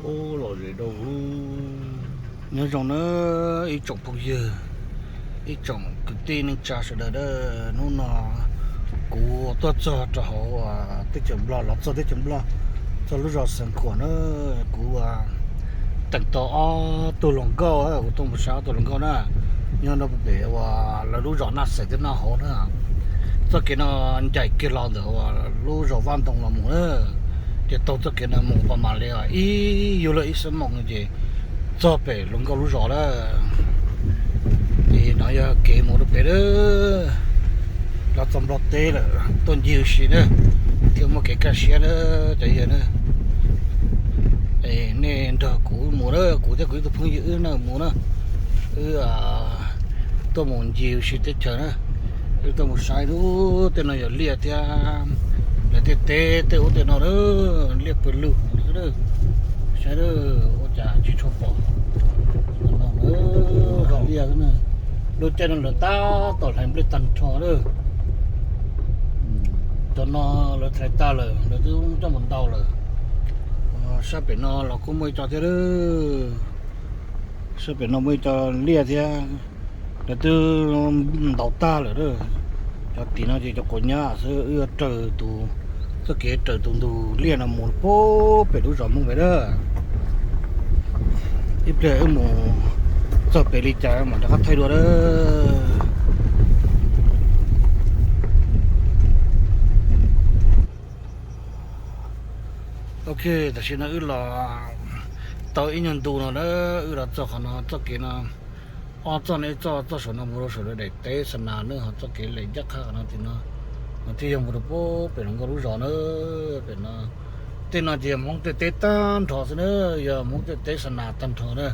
Ub, los ze dau. Nyob zoo na ib tsoom phooj ywg, ib tsoom kwv tij neej tsa sawv daws na. Hnub no kuv tuaj txog rau hauv teb chaws Nplog, los txog teb chaws Nplog, txog lub zos Xeev Khuam na. Kuv teem tau ob tug hluas nkauj, kuv tuaj mus saib ob tug hluas nkauj na, nyob rau pem uas lawv lub zos Naj Xeem thiab Naj Hauv na. Txoj kev no ncaim kiag los ntawm uas lub zos Vaj Ntoo los mus na, ces taug txoj kev no mus pas mam li ib yug lawm ib xuab moos ces txog pem hluas nkauj lub zos lawm. Ces no yog kev mus rau pem lawm, los txog Nplog teb lawm, tuaj ncig ua si na, thiaj muaj kev kaj siab na cov yawg na. Nej nrog kuv mus na, kuv thiab kuv ib tug phooj ywg wb na mus na, wb tuaj mus ncig ua si teb chaws na, wb tuaj mus saib lub tej no yog liaj thiab, lawv tej teb tej ub tej no na, liaj pw lug. Saib ua cas tsis tshua pom no, liaj, lub caij no lawv tab tom hlais nplej tag nrho lawm. Cov no lawv hlais tag lawm, lawv twb coj mus ntaus lawm. Sab pem no los kuj muaj ib co thiab lawm. Sab pem no muaj ib co liaj thiab, lawv twb ntaus tag lawm lawm. Cov tim no ces cov quav nyab xwb, wb yuav raws tus, txoj kev raws tus ntug liaj no mus pem lub zos Hmoob pem lawm. Ib pliag wb mus txog pem li cas mam rov qab thaij dua lawm. Ok, tam sim no wb los tau ib nyuag ntu no na, wb los txog qhov no, txoj kev no ob txoj no, ib txoj, txoj saum no mus rau saum daim teb Xa Nas na, ho txoj kev lem ncaj qha qhov no tim no, no thiaj yog mus rau pem hluas nkauj lub zos na. Pem no, tej no ces Hmoob tej teb tag nrho xwb na, yog Hmoob tej teb Xa Nas tag nrho na.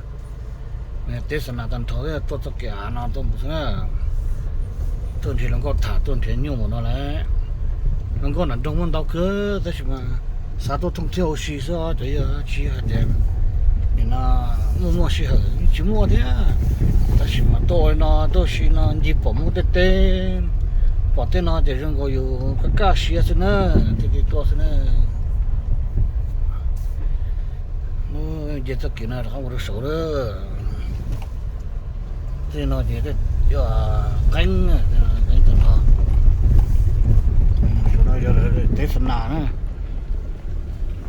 Teb Xa Nas tag nrho thiaj tuaj txoj kev av no tuaj mus xwb na. Tuaj nrhiav hluas nkauj tham, tuaj nrhiav nyuj mus no lawm. Hluas nkauj nram nroog muaj ntau kawg tab sis mas xav tuaj thooj thiab ua si xwb os, cov yawg tsis hais tias nim no muaj muaj sij hawm tsis muaj thiab. Tab sis mas tuaj ua li no tuaj ua si no ncig pom Hmoob tej teb, pom tej no ces zoo nkaus yus kaj kaj siab xwb na, thiaj li tuaj xwb na. Ces txoj kev no rov qab mus rau saud lawm. Tej no ces yog qeeb, qeeb tag nrho. Saum no yog lawv teb Xa Nas na.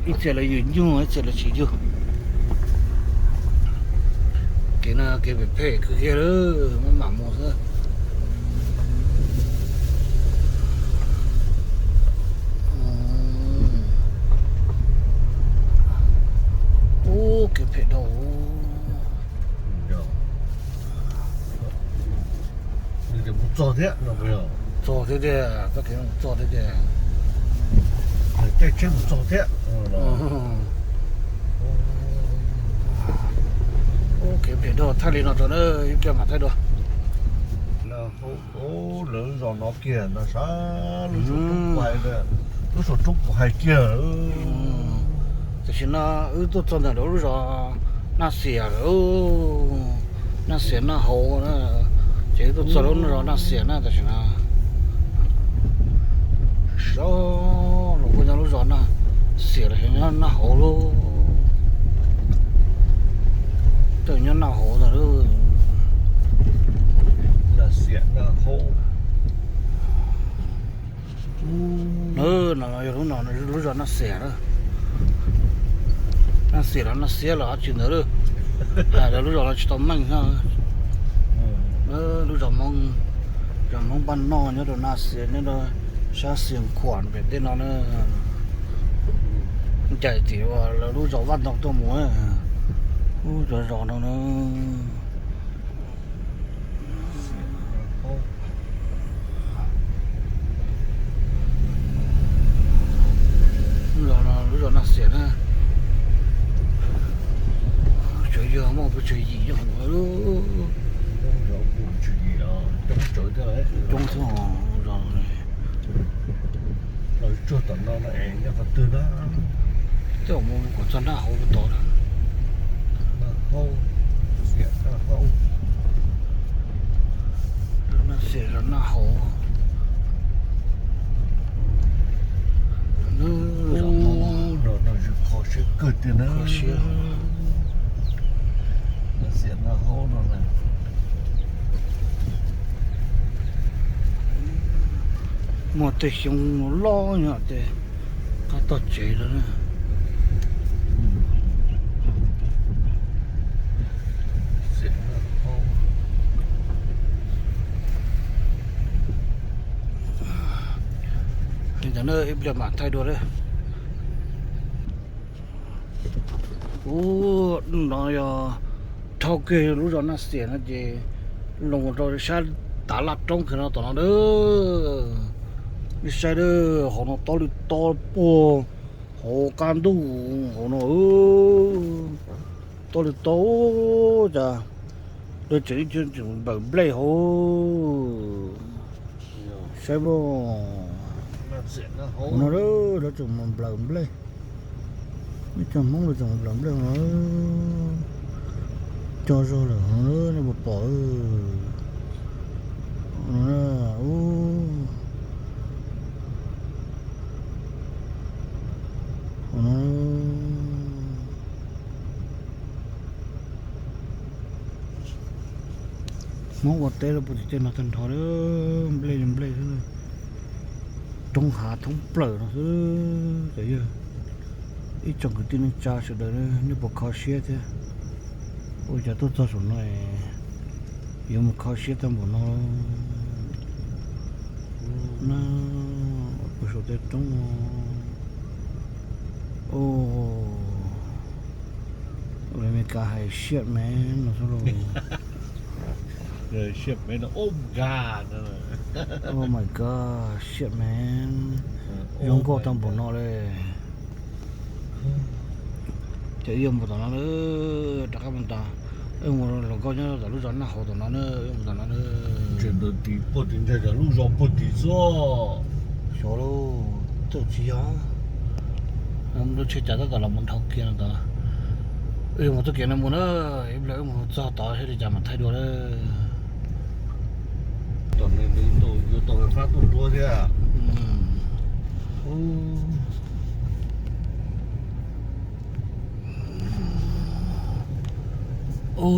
Ib txhia lawv yug nyuj, ib txhia lawv tsis yug. Kev no kev phem phem kawg kiag lawm, maj mam mus xwb. Ub, kev phem dhau. Nws mus txog thiab no puas yog? Txog thiab tiag, txoj kev mus txog thiab tiag. Caij tsheb mus txog thiab. Ub, kev phem dhau, thaij li no rau na, ib pliag mam thaij dua. Lawv lub zos no kiag no sab lub saum roob kuv hais, lub saum roob kuv hais kiag. Tam sim no wb tuaj txog ntawm lub zos Naj Xiam lawm, Naj Xiam Naj Hauv na, ces wb tuaj txog lub zos Naj Xiam na tam sim no. Saud los kuj nyob lub zos Naj Xiam los nyob Naj Hauv lub, tej nyob Naj Hauv ntag lub. Naj Xiam Naj Hauv. No yog lub no, lub zos Naj Xiam na. Naj Xiam los Naj Xiab los dab tsi ntawd lawm, hais lawv lub zos no tsis tau meej thiab. Lub zos Hmoob, zos Hmoob Paj Noj nyob rau Naj Xiam, nyob rau sab Xias Khuam pem tej no na. Ncaim tim uas lawv lub zos Vaj Ntoo tuaj mus, lub zos zos no na. Lub zos no lub zos Naj Xiam na. Tseem yog muaj pes tsawg yim nyob hauv no. Coob thiab os, zos. Los tsuag tom no no es nyob qhov twg na? Tej zaum mus kom txog Naj Hauv tod. Naj Hauv, Xiam Naj Hauv. Naj Xiam zos Naj Hauv. Lub zos no, no, no, zos qhov Kawg tiag na. Xiam no haub no na. Muaj tej xyoob loj nyob ces qab toj tsev lawm na. Li ntawd na, ib pliag mam thaij dua lawm. Ub, no yog dhau kiag lub zos Naj Xiam no ces los rau sab tav laj roob kiag no tom no na. Nej saib, hauv no tob li tob puag hauv qab ntuj hauv no. Tob li tob, cas lawv tseem ib co tseem nplawm nplej hauv. Saib mas, hauv no lawv tseem mus nplawm nplej. Ib co Hmoob lawv tseem mus nplawm nplej no, cog zog lawm hauv no nej puas pom. Hmoob ua teb los puag tim tej no tag nrho, nplej li nplej xwb. Roob hav thoob plaws no xwb. Cov yawg, ib tsoom kwv tij neej tsa sawv daws, nej puas kho siab thiab? Ua cas tuaj txog saum no yuav mus kho siab tag npaum no na? Puag saum tej roob no. Ua li Meskas hais shit man no xwb lauj. Oh my god, shit man. Zoo nkauj tag npaum no li. Ces wb yuav mus tom no na, rov qab mus tom, wb mus hluas nkauj nyob tom lub zos Naj Hauv tom no na, wb mus tom no na. Tseem ntawm tim puag tim ntag, lub zos puag tim xwb. Xyov lauj, twb tsis yog, lub tsheb cas tab tom los mus dhau kiag no tod. Wb yuav mus txoj kev no mus na, ib pliag wb mus txog tod thiaj li cas mam thaij dua na. Tom no yuav tau fab tuaj dua thiab. Ub,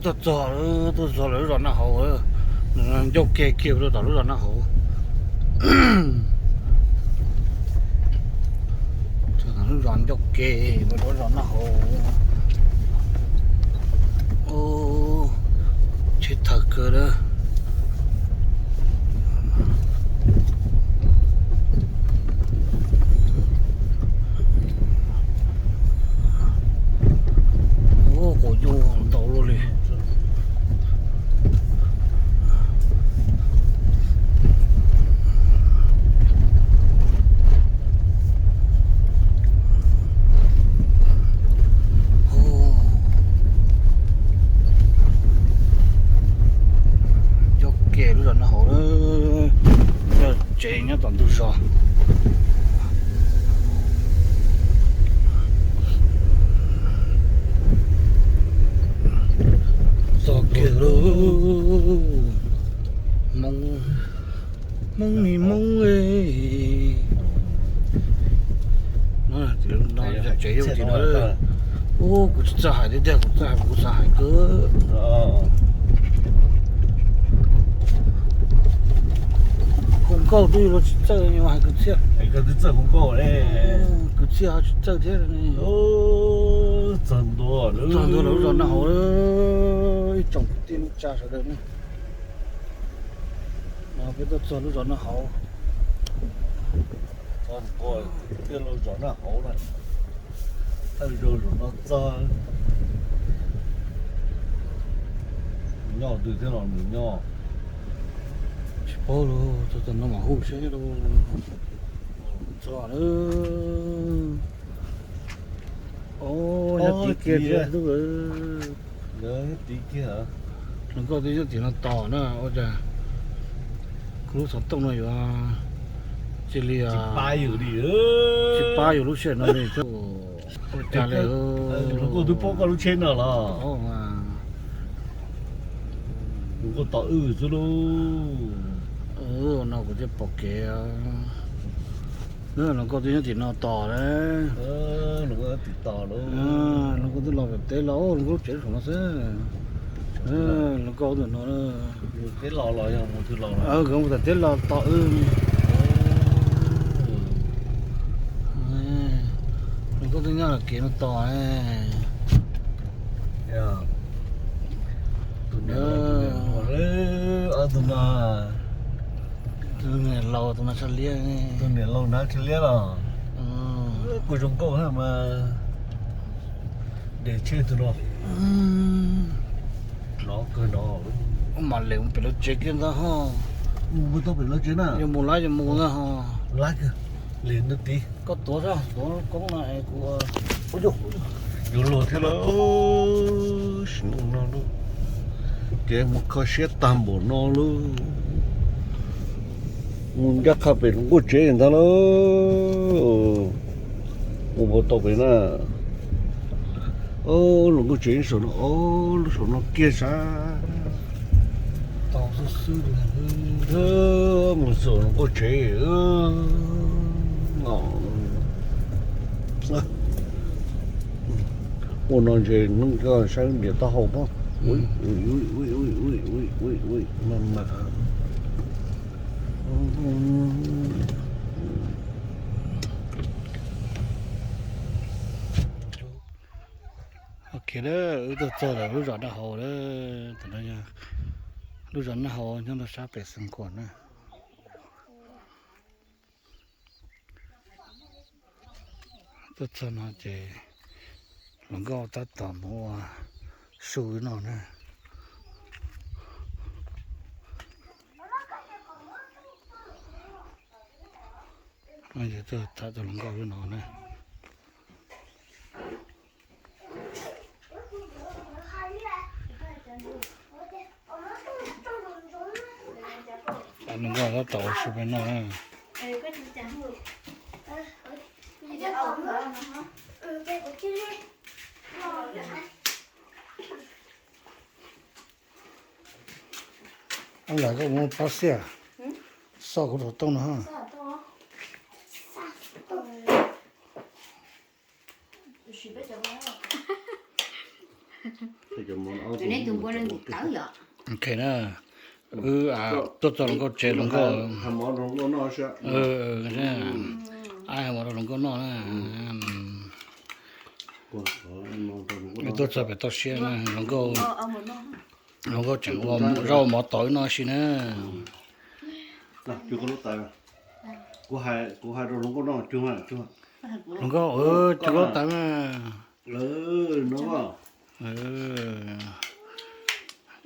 tuaj txog, tuaj txog lawv lub zos Naj Hauv, ncauj ke kiag rau tom lub zos Naj Hauv. Lub zos ncauj ke, lub zos Naj Hauv. Tsheb thawj kawg na. Ub, quav nyuj ntau luaj li. Ncauj ke lub zos Naj Hauv, tsev nyob tom ntug zos. Txog kiag lauj, Hmoob, Hmoob mi Hmoob. Tsev yog tim no. Ub, kuv tsis txawj hais tiag tiag, kuv txawj hais, kuv xav hais kawg. Hu nkauj twb yuav luag tsis txawj, yuav hais kwv txhiaj. Kwv txhiaj ho tsis txawj thiab. Txog ntua lawm lub zos Naj Hauv, ib tsoom kwv tij neej tsa sawv daws ne. No peb tuaj txog lub zos Naj Hauv. Tiaj lub zos Naj Hauv na, thawj zaug zaum no txog. Nyob twg thiab los nws nyob. Tsis paub lauj, txog tom no mam hu seb lauj. Txog lawm. Nyob tid kiag thiab. Hluas nkauj twb nyob tim no tos na, ua cas kuv lub xov tooj no yuav cia li tsis pab yus lub sij hawm no li thiab. Ua cas li, hluas nkauj twb paub koj lub tsheb no los? Nkauj tos wb xwb lauj. No kuv thiaj pom kev. Hluas nkauj twb nyob tim no tos lawm. Hluas nkauj twb los pem teb los, hluas nkauj lub tsev saum no xwb. Hluas nkauj tus no, nkawd mus tom teb los tos wb. Hluas nkauj twb nyob kev no tos. Tus niam laus tus no tsha liab, tus niam laus na tsha liab los. Kuj zoo nkauj thiab mas. Des tsheb tus no. No kawg no. Mam li mus pem lawv tsev kiag ntag ho. Mus tau pem lawv tsev na. Yuav mus lawm yuav mus ntag ho. Lawv li ntawd tid. Koj tuav zog tuav koob no es kuv yuav luag thiab lauj. Sim neej no lauj, ces mus kho siab tag npaum no lauj. Mus ncaj qha pem hluas nkauj tsev ntag lauj. Mus puas tau pem na. Hluas nkauj tsev saum no, lub saum no kiag sav. Mus xwb hluas nkauj tsev. Ua no ntshe hnub koj saib ntiav taub hau pob. Ok, wb tuaj txog lawm lub zos Naj Hauv lawm. Tam no yog lub zos Naj Hauv nyob rau sab pem Xeev Khuam na. Tuaj txog no ces hluas nkauj tab tom mus ua su no na. Tuaj tham tus hluas nkauj no na. Hluas nkauj tab tom ua su pem no na. Ab, lam koj mus pob xiab, xoj kuv rau tooj no. Ok na, wb tuaj txog hluas nkauj tsev, hluas nkauj, ab, hais mov rau hluas nkauj noj na. Wb tuaj txog pem toj siab na, hluas nkauj tseem ua zaub mov tos wb noj si na. Hluas nkauj, cug lub taw na.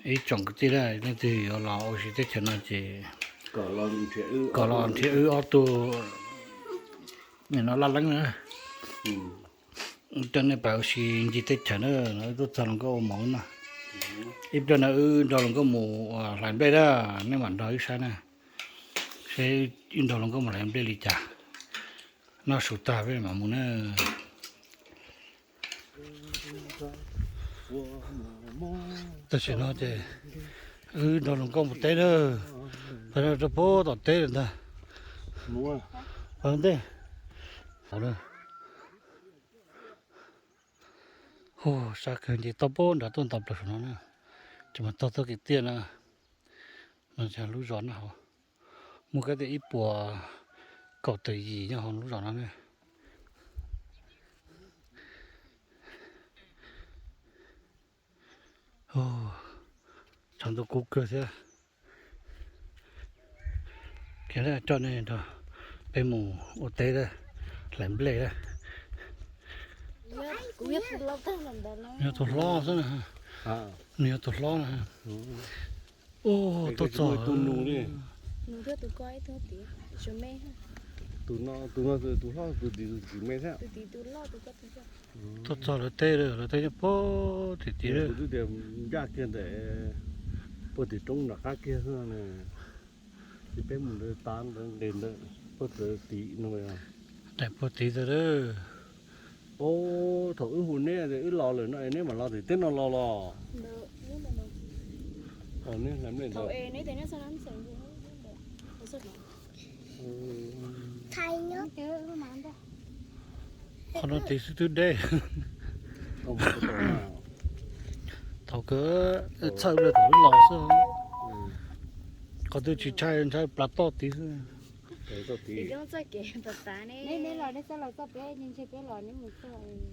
Ib tsoom kwv tij na, leej twg yuav los ua si teb chaws no ces kom los nrhiav wb ob tug, nim no laj leeb na. Coj nej pais ua si ncig teb chaws na, no wb tuaj txog hluas nkauj ua mov wb noj. Ib pliag no wb nrog hluas nkauj mus hlais nplej na, nej mam nrog wb saib na. Saib wb nrog hluas nkauj mus hlais nplej li cas. Noj su tag peb mam mus na. Tam sim no ces wb nrog hluas nkauj mus teb na, peb no rau puag tom teb lawm ntag. Ua ntej, hu, sab kawg nce toj puag nram tuaj nto plaws saum no na, ces mas tog txoj kev tiaj na. No lub zos Naj Hauv, muaj kwv yees ib puas kaum tawm yim nyob hauv lub zos no na. Tshav ntuj kub kawg thiab. Coj nej nrog peb mus ua teb, hlais nplej na. Nws yog tus hlob xwb na. Nws yog tus hlob na. Tuaj txog, tuaj txog lawv teb, lawv teb nyob puag tim tid. Ncaj kiag ntawm puag tim roob nram qab kiag xwb na. Ces peb mus ntawd tas ntawd nqes ntawd puag tim no. Daim puag tid ntawd. Thaum wb hu neb tias wb los lawm no es neb mam los tim teb no los los. Qhov no tid xwb twb deb. Thaum kawg txhawj ua thaum los xwb. Qhov twg tsis ntshai ntshai plav toj tid xwb.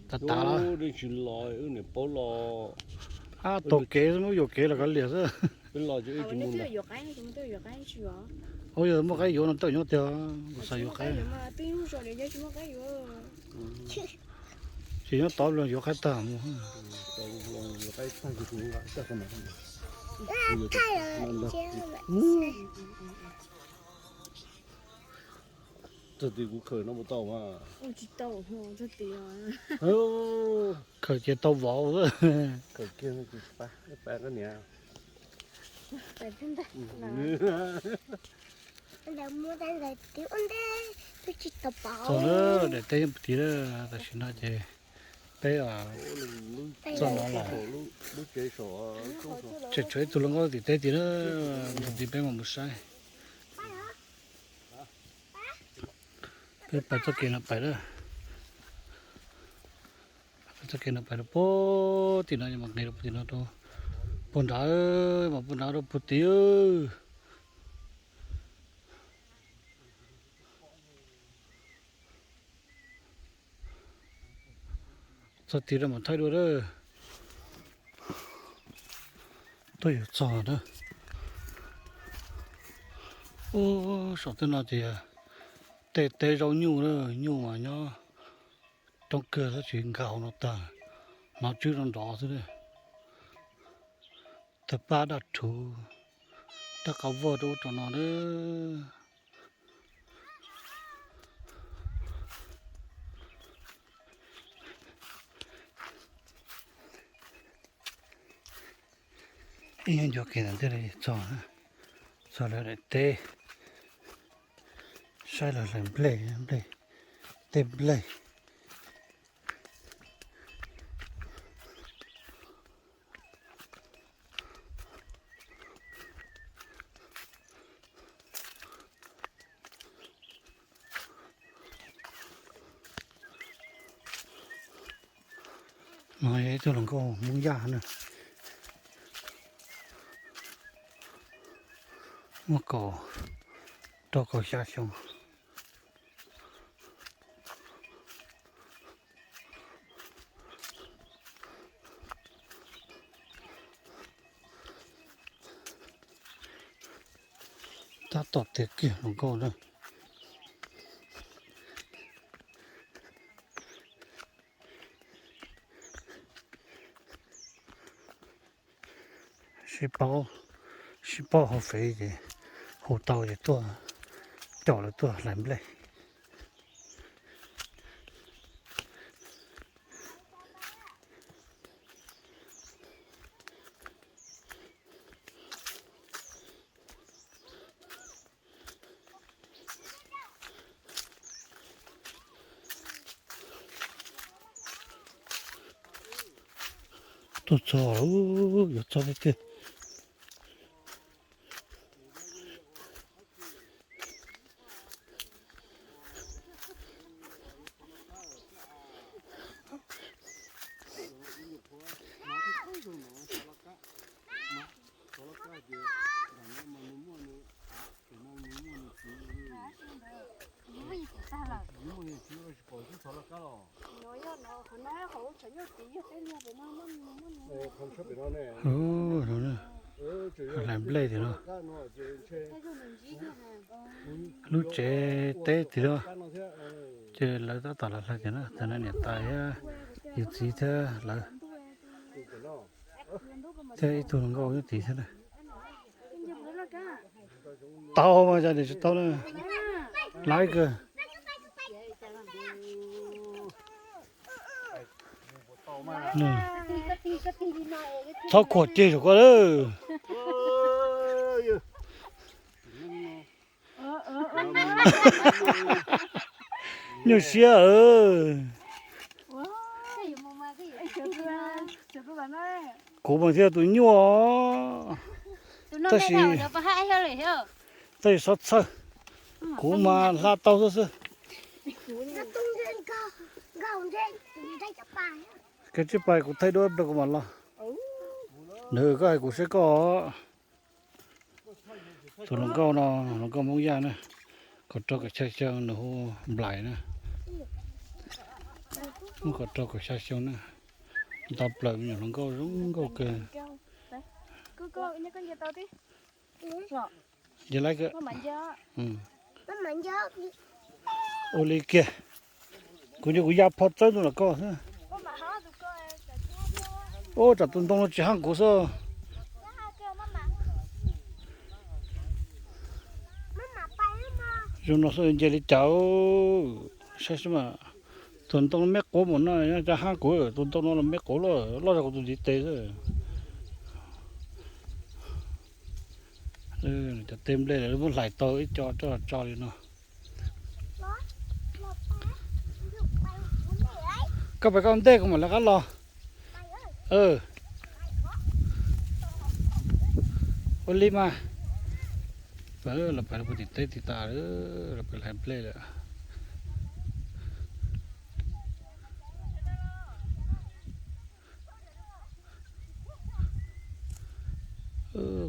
Tav tav los. Ab, taug kev xwb muab yuam kev los kav liam xwb. Ua yog muaj qaib yuav no tej nyob tiag, kuv xav yuav qaib. Tsis nyob tod los yuav qaib tag mus. Txog tid kuv khaws no puas tau mas. Khaws ces tau vauv. Txog na, daim teb yeej puv tid lawm, tam sim no ces peb txog no lawm. Tseem tshuav ib tug hluas nkauj tim teb tid na, mus tim peb mam mus saib. Peb pais txoj kev no pais na. Peb txoj kev no pais rau puag tim no, mam nqis rau puag tim no rau puag nrad, mam puag nrad rau puag tid. Txog tid rau mam thaij dua na. Tuaj yuav txog na. Ub, saum tej no ces tej teb zaub nyuj na, nyuj mas nyob coob kawg tab sis nkag hauv no tag, hnov tswb rau nrov xwb na. Tawg paj daj rhuv, daj qab vog rau ub rau no na. Ib nyuag ncua kev ntawd thiaj li txog, txog lawv daim teb, saib lawv hlais nplej, nplej, tej nplej. No yog ib tug hluas nkauj Hmoob Yaj na, muaj kaum rau kaum xya xyoo. Tab tom tiav kiag hluas nkauj na. Sib paub, sib paub hauv fev ces hu tau ces tuaj, caum lawv tuaj hlais nplej. Tuaj txog, yuav txog tiag tiag. Hlais nplej tim no, lub tsev teb tim no, ces lawv tab tom los hlais tim no, tam no niam tais thiab yawm txiv thiab lawv, thiab ib tug hluas nkauj nyob tid thiab na. Tau mas, cas niam tsis tau na, laiv kawg. Txhob khuam ceg saum ko lawm. Nyuaj siab. Kuv mas thiaj tus nyuaj. Tab sis, tab sis txhob txhawj, kuv mas hla tau xwb xwb. Koj tsij pais kuv thaij duab ib pliag kuv mam los. Nws koj hais kuv seb koj. Tus hluas nkauj no, hluas nkauj Hmoob Yaj na, kaum rau kaum xya xyoo, nws hu Nplais na. Muaj kaum rau kaum xya xyoo na. Nto plaws me nyuam hluas nkauj zoo nkauj kawg. Nce laib kawg. Ua li kiag, kuv nco kuv ya pho txawb ntua los koj xwb. Ua tsam tus ntoo no tsis haj kuv xwb. Zoo no xwb nce li cas, saib seb mas. Tus ntoo me quav mus no cov haj kuv, tus ntoo no los me quav loj, loj zog kuv tus ntiv tes xwb. Cov teb nplej lawv muab hlais tau ib co rau tso li no. Koj pais koj ntej kuv mam lawv qab los. Ua li mas. Pais los pais puag tim teb tim tas lawm, los pais hlais nplej lawm.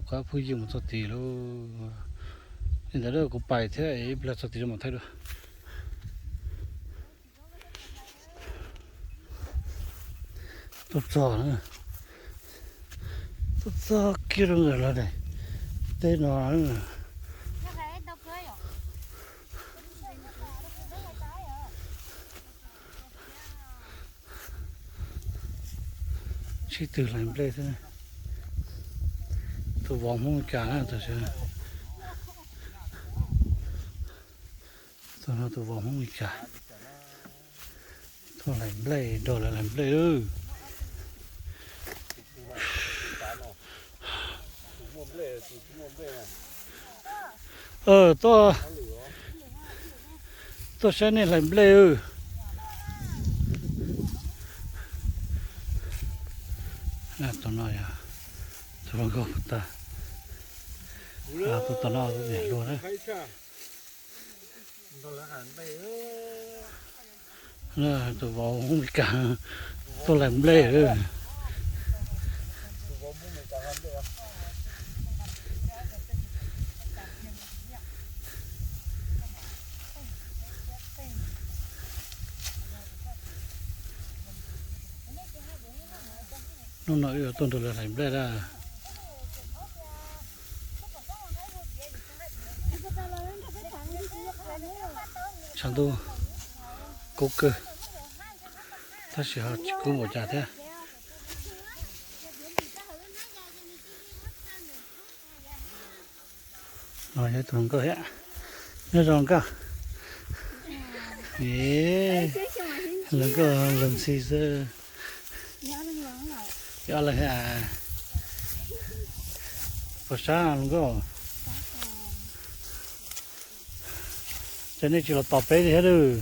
Qhov phooj ywg mus txog tid lauj. Li ntawd kuv pais thiab, ib pliag txog tid mam thaij dua. Tuaj txog, tuaj txog kiag rau ntawm lawv daim teb no. Sib tw hlais nplej xwb. Tus vauv Hmoob Mes Kas na, tus no tus vauv Hmoob Mes Kas. Tuaj hlais nplej, nrog lawv hlais nplej lawm. Tuaj, tuaj saib nej hlais nplej. Tus no yog tus hluas nkauj puag ta, tus tom no tus niam hluas na. Tus vauv Hmoob Mes Kas tuaj hlais nplej. Hnub no wb yuav tuaj nrog lawv hlais nplej na. Tshav ntuj kub kawg, tab sis ho tsis kub npaum cas thiab. No yog ib tug hluas nkauj thiab, nyob zoo nkauj. Hluas nkauj luag ntxhi xwb. Ob leeg thiab. Puas sab hluas nkauj? Ces nej tsis los tos peb li thiab lawm.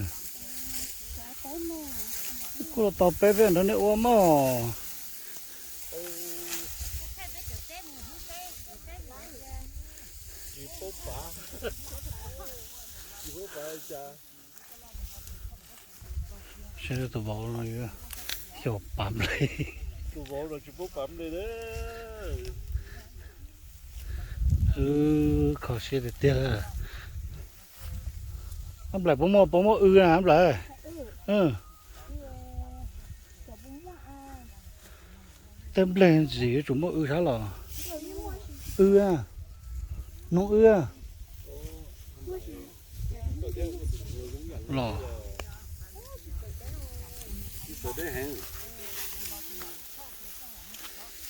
Kuj los tos peb, peb nrog nej ua mog. Saib tus vauv no xyaum pav nplej. Wb kho siab tiag tiag. Nplej puas muaj, puas muaj w na nplej? Tej nplej ntxim yuav tsum muaj w sab los. W, noob w. Los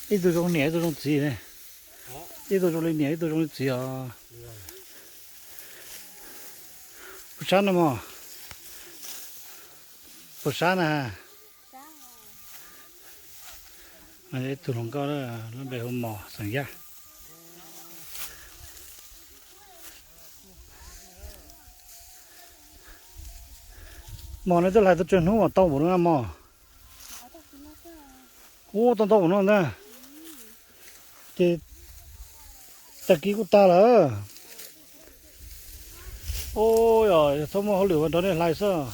ib tug zoo niam ib tug zoo txiv ne. Ib tug zoo li niam ib tug zoo li txiv os. Puas sab no mog? Puas sab na? Ib tug hluas nkauj lub npe hu Mos xeem Yaj. Mos, nej twb hlais tau tsawg hnub mas tau npaum no na mos? Ua tau ntau npaum no ntag. Ces Tag kis kuj tag lawm. Ua yog txhob muaj hauj lwm ua nrog nej hlais xwb.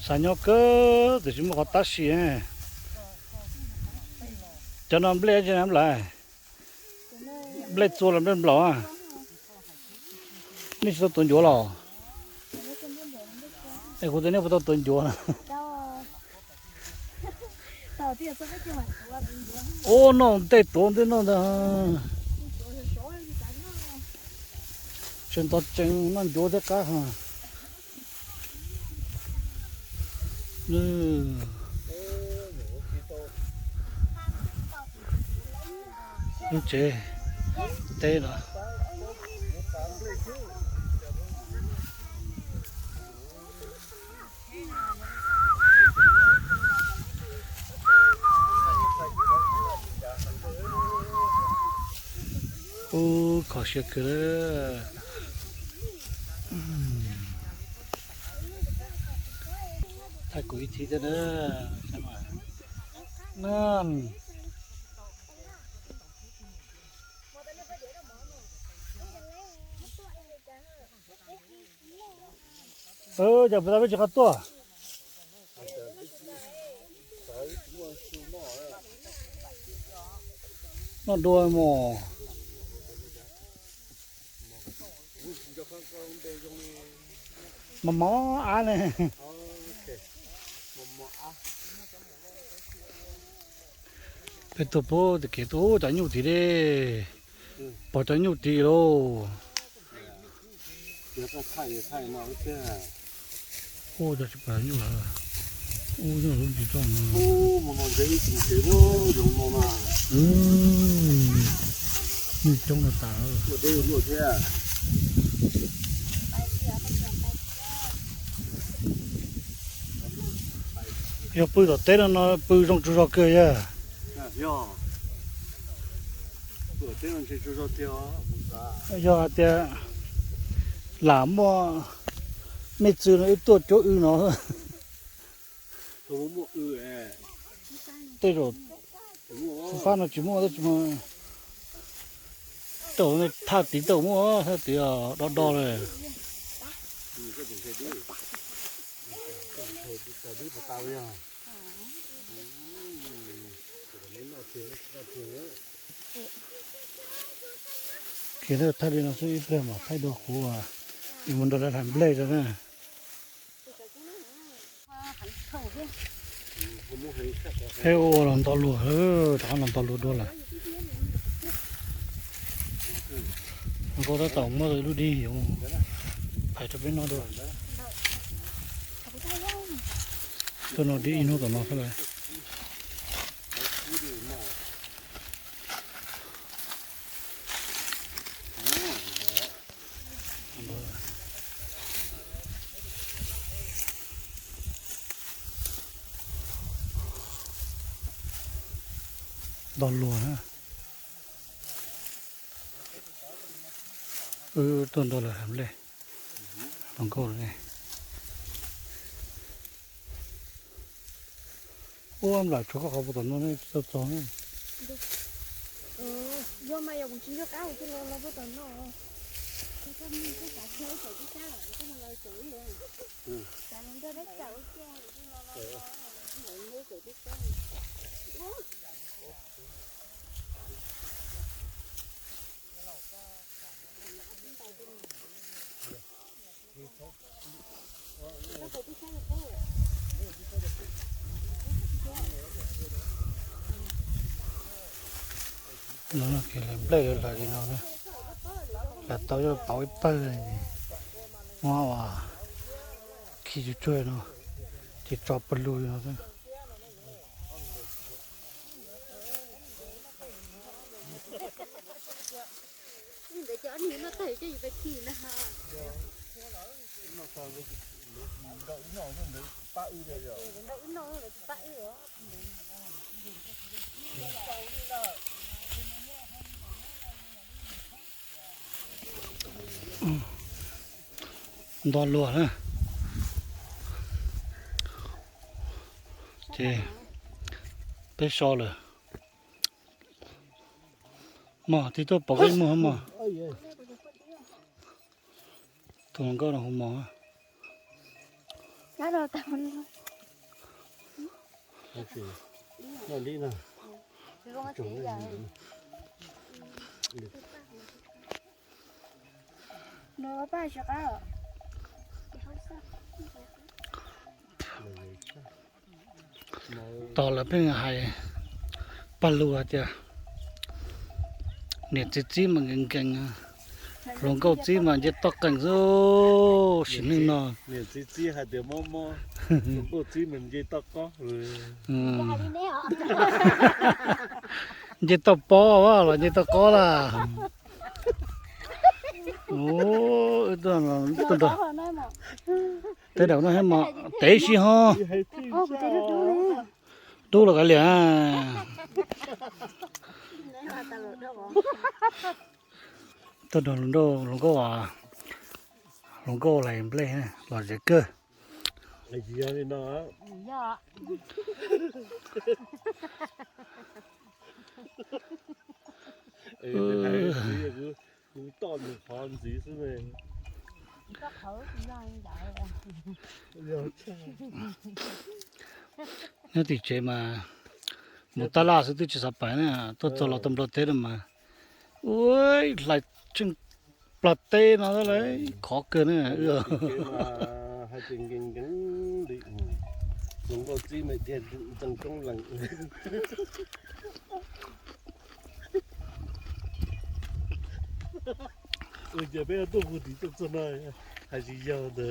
Xav nyob kawg tiam sis muaj qhov tab sis. Cov no nplej tsi na nplaim? Nplej txua los nplej nplaum? Nej tsis tau tuav ncuav los? Es kuv tias nej puas tau tuav ncuav na. Ub, noj ntej tuav ntej noj ntag. Tseem ntov tsees noj ncuav thiab qab ha. Lub tsev teb no. Ub, kho siab kawg. Thaij kuv ib txhij thiab na. Cas puas tas peb tsis qab tuaj? Noj dua mos. Mos mos ab ne. Peb tuaj puag tim kev tuaj cov nyuj tid deb. Pom cov nyuj tid lauj. Ub, cov tsis pom nyuj lawm. Ub, nyuj lub ntsis toj no. Nyuj coob no tas. Yog pw tom teb no no pw zoo tsaug zog kawg yog. Yog hais tias lam muaj me txwv no wb tuaj cuab wb no. Tej zaum fab no tsis muaj, tej zaum thaj tid tej zaum muaj, thaj tid do do lawm. Khiav thaj li no xwb ib pliag mam thaij dua kuv, yuav mus nrog lawv hlais nplej rau na. Peb ua los nto luag, rov qab los nto luag dua lawm. Nkauj tab tom muab ib lub dib yuav phais rau peb noj dua. Tuaj noj dib ib hnub tom no xwb lawm. Nto luag na. Wb tuaj nrog lawv hlais nplej, hluas nkauj lawm ne. Ua nplam tshuav koj qhov puag tom no nej tsis tau txog na. No ces hlais nplej lawv hlais li no na, hlais tau yog pauv ib pawg, muab ua khi tsuag tsuag no ces tso pawg lug li no xwb. Nto luag na. Ces peb so lawm. Mog, tig tuaj pom koj ib muag mog. Tus hluas nkauj no hu mog. Tos lawv pheej hais paj lug hais tias niam txiv txib mas nkees nkees, hluas nkauj txib mas nce toj qees xwb. Sim neej no niam txiv txib hais tias mob mob, hluas nkauj txib mas nce toj qob. Nce toj pob los nce toj qob lawm. Tej daim no thiab mas tev sib ho. Dub los kav liam. Tuaj nrog hluas nkauj, hluas nkauj lais nplej los zem kawg. Kuv toj nws qhov ntxiv xwb. Nyob tim tsev mas mus tab laj xwb twb tsis xav pais na, tuaj txog los tau Nplog teb no mas, ua hlais tsheej plog teb no lawm, khov kawg na. Hais tias nkees nkees li, hluas nkauj txib mas dhia ntxees roob lees. Ua cas peb tuaj puag tim tuaj txog no hais tsis yog ntawd.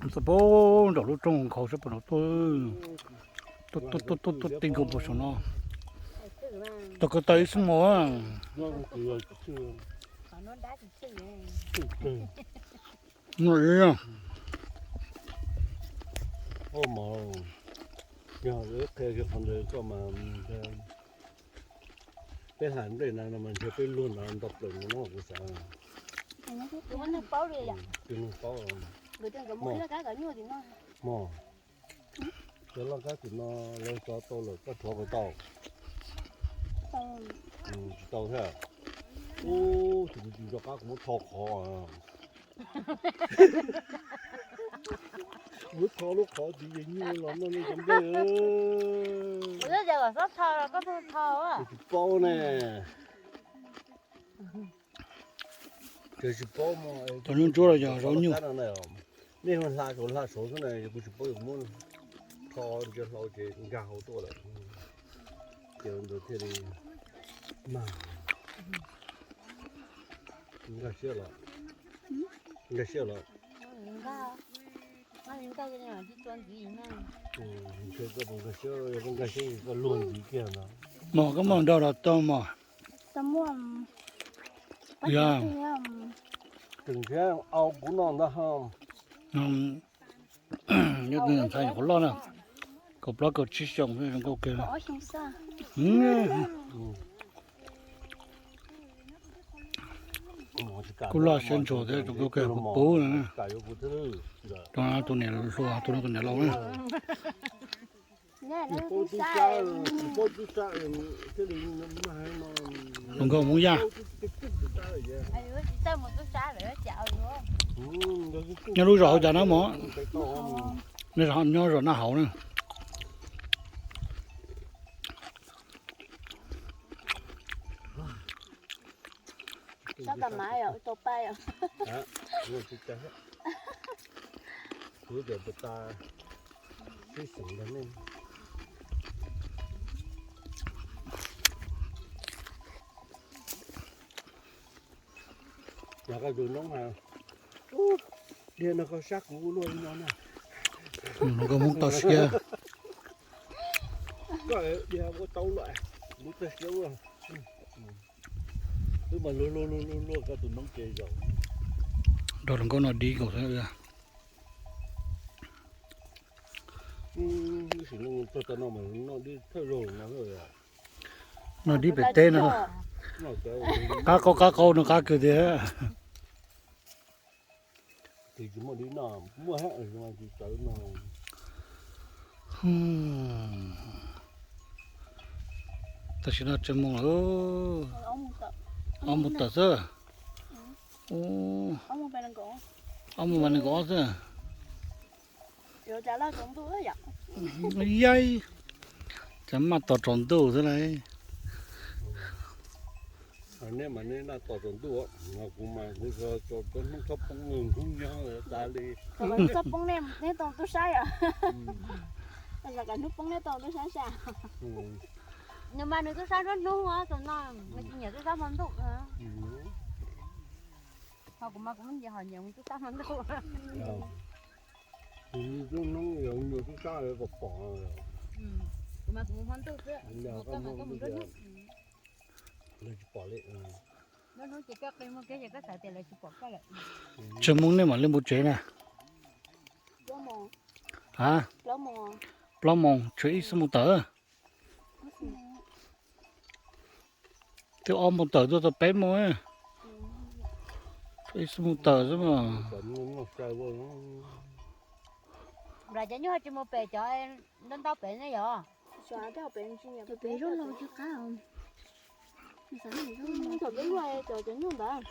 Txog puag nram lub roob nkhaus sab puag nram tuaj, tuaj tuaj tuaj tuaj ti nkaus puag saum no. Tau ko taw ib xub mos. Yog qhia kiag qhov ntawd koj mas, peb hais nplej na no mas ntshe peb luag no nto plaws no kuv xav. Tus neeg paub, mos, cov loj kab tim no lawv tso tau lawm koj rhuav puas tau? Tsis tau thiab. Ub, tus kuv tsis nco qab kuv muab tho qhov. Muab tho lub qhov ntxiv ces nyuj los noj nej cov nplej. Kuv tsis paub ne. Tsis paub. Tus nyuj ntsuab los yog zaub nyuj. Nej hla saud hla saud xwb na, kuv tsis paub, kuv muab tho ntsia hlau ces nkag hauv tuaj lawm. Ces ntawd thiaj li mag. Nkag siab los, nkag siab los. Ntshe koj puas nkag siab, yog koj nkag siab koj luag ntxiv kiag ntag. Mos, koj muaj nrau los tau mos? Yog. Tseem nrhiav au kuv no ntag ho. Nyob tus ntxhais nyuam qhuav loj na, kaum plaub kaum tsib xyoos zoo nkauj kawg. Kuj loj siab ntshua thiab zoo nkauj kawg, puv puv na. Tus no tus niam hluas, tus no tus niam laus na. Hluas nkauj Hmoob Yaj. Nyob lub zos hauv cas na mog? Nyob zos Naj Hauv na. Yog koj tus noob hais, dhia no koj sab kuv luaj li no na. Koj Hmoob tau siab. Koj dhia ua tau luaj, kuv tau siab ua. Wb mas luag luag luag luag koj tus noob ces zaum. Nrog hluas nkauj no dib nkaus xwb. Sim neej txog tav no mas noj dib thawj zaug no. Noj dib pem teb no. Qab qau qab qau no qab kawg tiag. Tam sim no tseem moos lawm, ob moos tawm xwb. Ob moos mas nees nkaum ob xwb. Yaib, cas maj tos tsaus ntuj xwb lauj. Nej mas nej maj tos tsaus ntuj, kuv mas kuv txhob poob nyob tas li. Txhob poob, neb tau tub sab yom? Hnub poob neb tau tub sab sab. Nws mas nws tub sab nruab hnub, tus no nws tsis nyiam tub sab hmo ntuj. Ho kuv mas kuv muaj nyiam, ho nyiam tub sab hmo ntuj. Nruab hnub yog nyuag tub sab kom pom. Kuv mas kuv mus hmo ntuj xwb, koj mas koj mus nruab hnub. Lawv tsis pom li. Nruab hnub ces koj qi muag kiag ces koj xav tias lawv tsis pom koj lawm. Tseem moos nej mam li mus tsev na? A, plaub moos, tshuav ib xuab moos tawm. Twb ob moos tawm tuaj tau peb moos, ib xuab moos tawm xwb mas. Nplais cov nyuj tsis mus pem cov ntau ntau pem ne yom? Pem zaub laus tsis qab. Thaum peb luaj cov cov nyuj ntawd,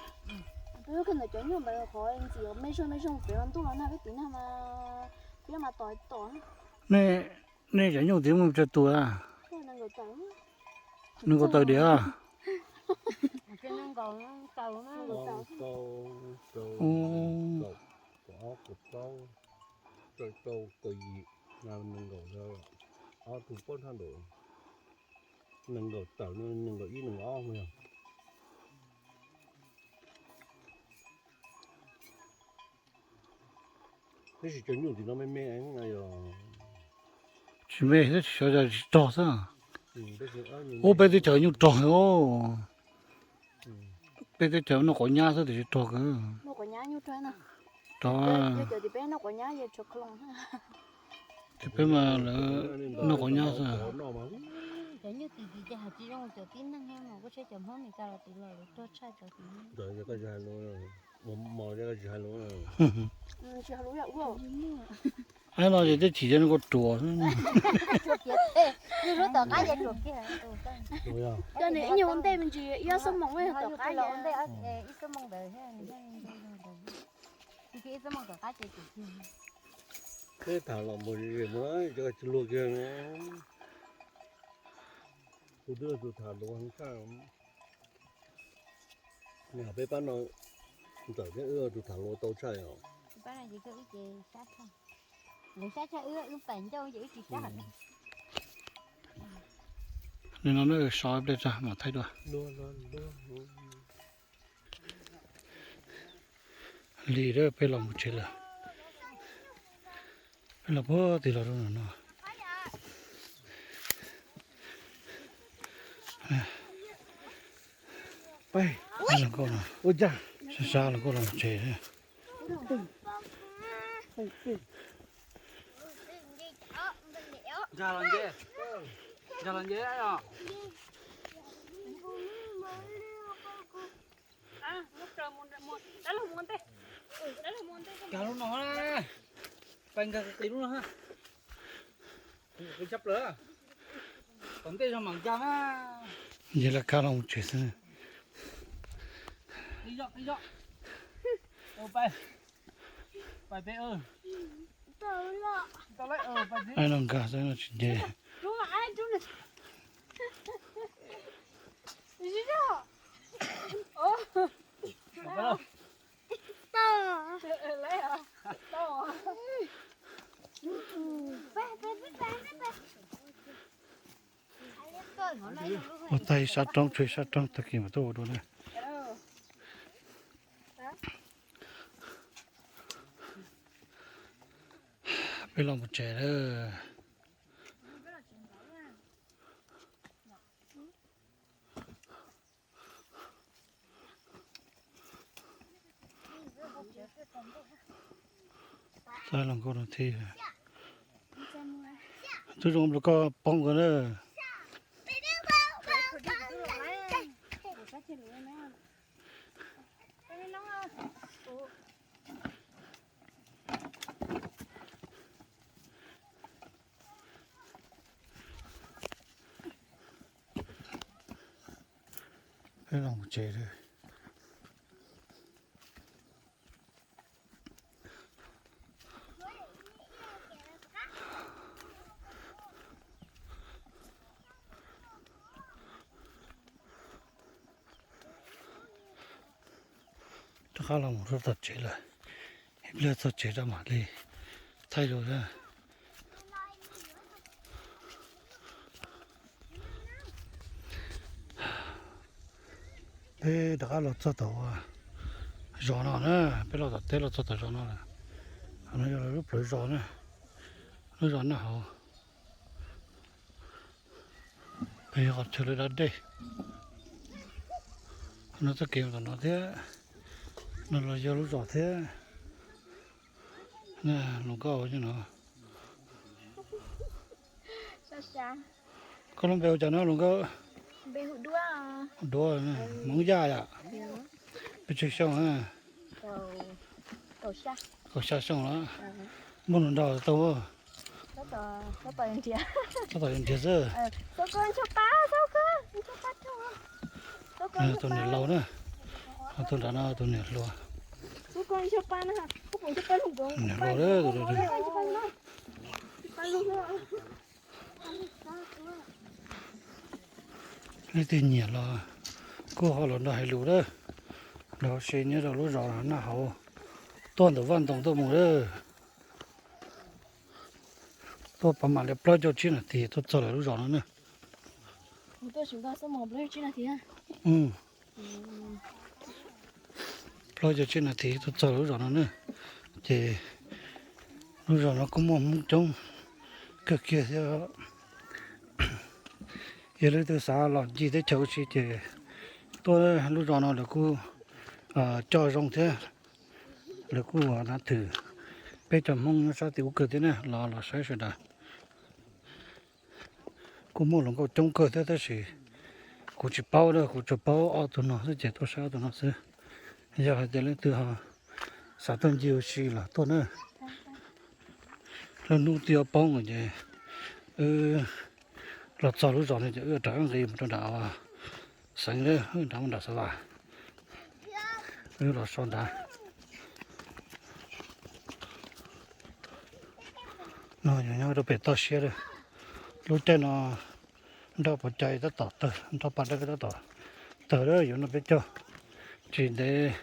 peb luaj kiag ntawm cov nyuj ntawd qhov ntxim me zog me zog pem los ntuj los nag peb tim nag mas thiab mas tos tos. Nej, nej cov nyuj twb muaj tsawg tus a? Nees nkaum tawm diam. Kaum ob, kaum plaub, kaum rau, kaum yim, nees nkaum, ob tug pob nrhaj nraum, nees nkaum tawm, nees nkaum ib nees nkaum ob yog. Tab sis cov nyuj tim no me me yog. Tsis me, tab sis xyov yog tsis rog xwb. Ub, peb teb chaws nyuj rog os. Peb teb chaws noj quav nyab xwb tiam sis rog kawg. Rog. Ces peb mas lawv noj quav nyab xwb. Cov nyuj tim tim ces hais tsis zoo cov tib neeg mas kuj tseb cov Hmoob Meskas los tim los lawv rog tshaj cov tim. Aib no ces twb chim cov nws kua ruam. Cov nws ib nyuag ua ntej me ntsis ib ob xuab moos tom qab. Peb tham los mus zem mus cov tsis luag kiag. Kuv twb tus tham luag heev tshaj. Nws hais peb pab no ntxawm thiab wb tus tham luag tau tshaj os. Nim no na so ib pliag tso mam thaij dua. Lig lawm, peb los mus tsev lawm. Peb los puag tim los rau no. Sab sab los kuj los mus tsev. Nkag lub no, pais nkag qis lub no. Qis tshaj plaws. Tom ntej zog mam nkag na. Yog lawv kab los mus tsev xwb. Aib no nkag xwb no tsis nce. Ua tag ib sab roob tshuav ib sab roob, tag kis mas tuaj ua dua na. Peb los mus tsev lawm. Txav los nkauj no thiab. Tub zoo rau koj poob ko na. Los mus tsev lawm. Rov qab los mus rau tom tsev lawm. Ib pliag txog tsev rau mam li thaij lus na. Peb rov qab los txog tom zos no na, peb los tom teb los txog tom zos no lawm. No yog lub plawv zos na, lub zos Naj Hauv. Peb yog qhov chaw lawv da dej. No txoj kev mus tom no thiab, no los yog lub zos thiab. Hluas nkauj no. Koj lub npe hu cas no hluas nkauj? Duab, Hmoob Yaj yom. Peb tsawg xyoo? Kaum xya xyoo los. Muaj hluas nraug tau? Tab tom yuav nrhiav xwb. Tus niam laus na, tus nrad no tus niam hluas. Niam hluas. Leej twg nyiam los kuj ho los nrog hais lus lawm. Los si nyob rau lub zos Naj Hauv, tuaj ntawm Vaj Ntoo tuaj mus lawm. Tuaj pab mam li plaub caug tsib nas this tuaj txog lawm lub zos no na. Plaub caug tsib nas this tuaj txog lub zos no na. Ces lub zos no kuj muaj Hmoob coob kawg kiag thiab. Yog leej twg xav los ncig teb chaws ua si ces tuaj lub zos no lawv kuj coj zoo thiab. Lawv kuj nav thwm peb cov Hmoob nyob sab tim ub kawg thiab na, los los saib sawv daws. Kuj muaj hluas nkauj coob kawg thiab tab sis kuv tsis paub na, kuv tsuas paub ob tug no xwb ces tuaj saib ob tug no xwb. Yog hais tias leej twg ho xav tuaj ncig ua si los tuaj na. Lub hnub twb yuav poob lawm ces wb los txog lub zos no ces wb rov nqis mus rau nram xeev, nram mus nram Xav Vas, wb los so nrad. No yog nyob rau pem toj siab lawm. Lub caij no nroj puas cai tab tom tawg, nroj paj dawb tab tom tawg lawm, yuav noj peb caug. Tsis ntev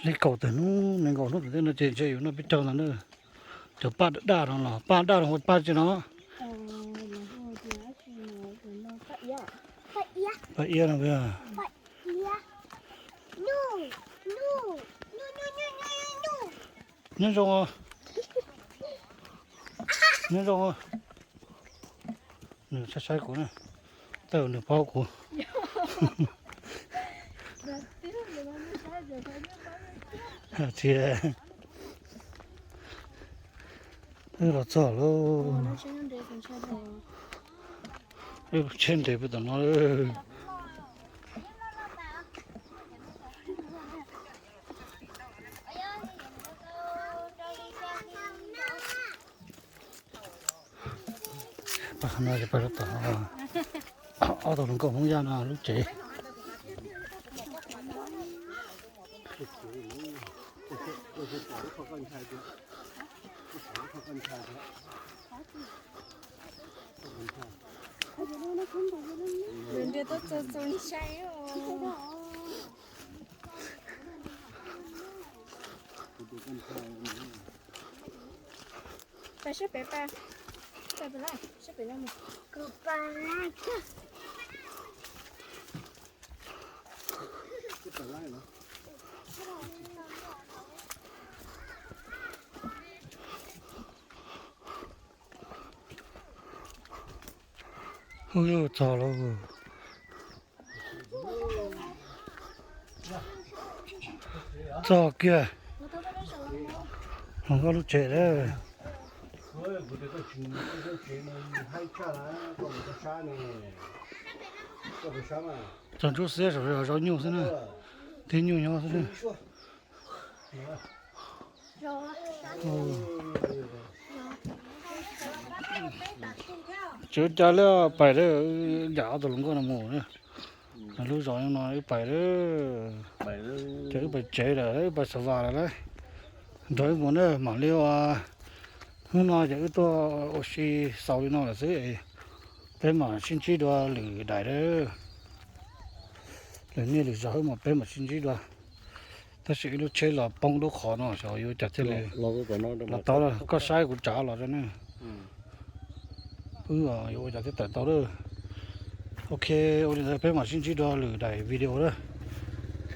li kaum tawm hnub nees nkaum hnub tom ntej no ces ntshe yuav noj peb caug ntawd na. Cov paj daj no los, paj daj no hu paj tsi no? Paj iab no. Nyob zoo, nyob zoo. Nws saib saib kuv na, tej zaum nws paub kuv. Tsis, wb los txog lawm. Wb tsheb nres pem tom no. Pab no ces pab tom ob tug hluas nkauj Hmoob Yaj no lub tsev. Pab sab pem, pab, sab pem no. Hu yuj txog lawm. Txog kiag hluas nkauj lub tsev lawm. Txog ntsuab xiab saum zaub nyuj xwb na, tib nyuj nyob xwb na. Tsis ua cas li, pais yam ob tug hluas nkauj no mus na. Lub zos no wb pais lawm, ces wb pais tsev lawm, wb pais xav vas lawm lauj. Nrog wb mus na, mam li ua, hnub no ces wb tuaj ua si xaus li no lawm xwb, peb mam sib ntsib dua lwm daim lawm. Lwm niaj lwm zaus wb mam, peb mam sib ntsib dua. Tab sis wb lub tsheb los poob lub qhov no xyov yuav ua cas thiaj li los tau. Koj saib kuv tsav los rau ne, wb yuav ua cas thiaj tawm tau lawm. Ok, ua li ntawd peb mam sib ntsib dua lwm daim video lawm.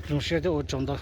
Zoo siab thiab ua tsaug ntau.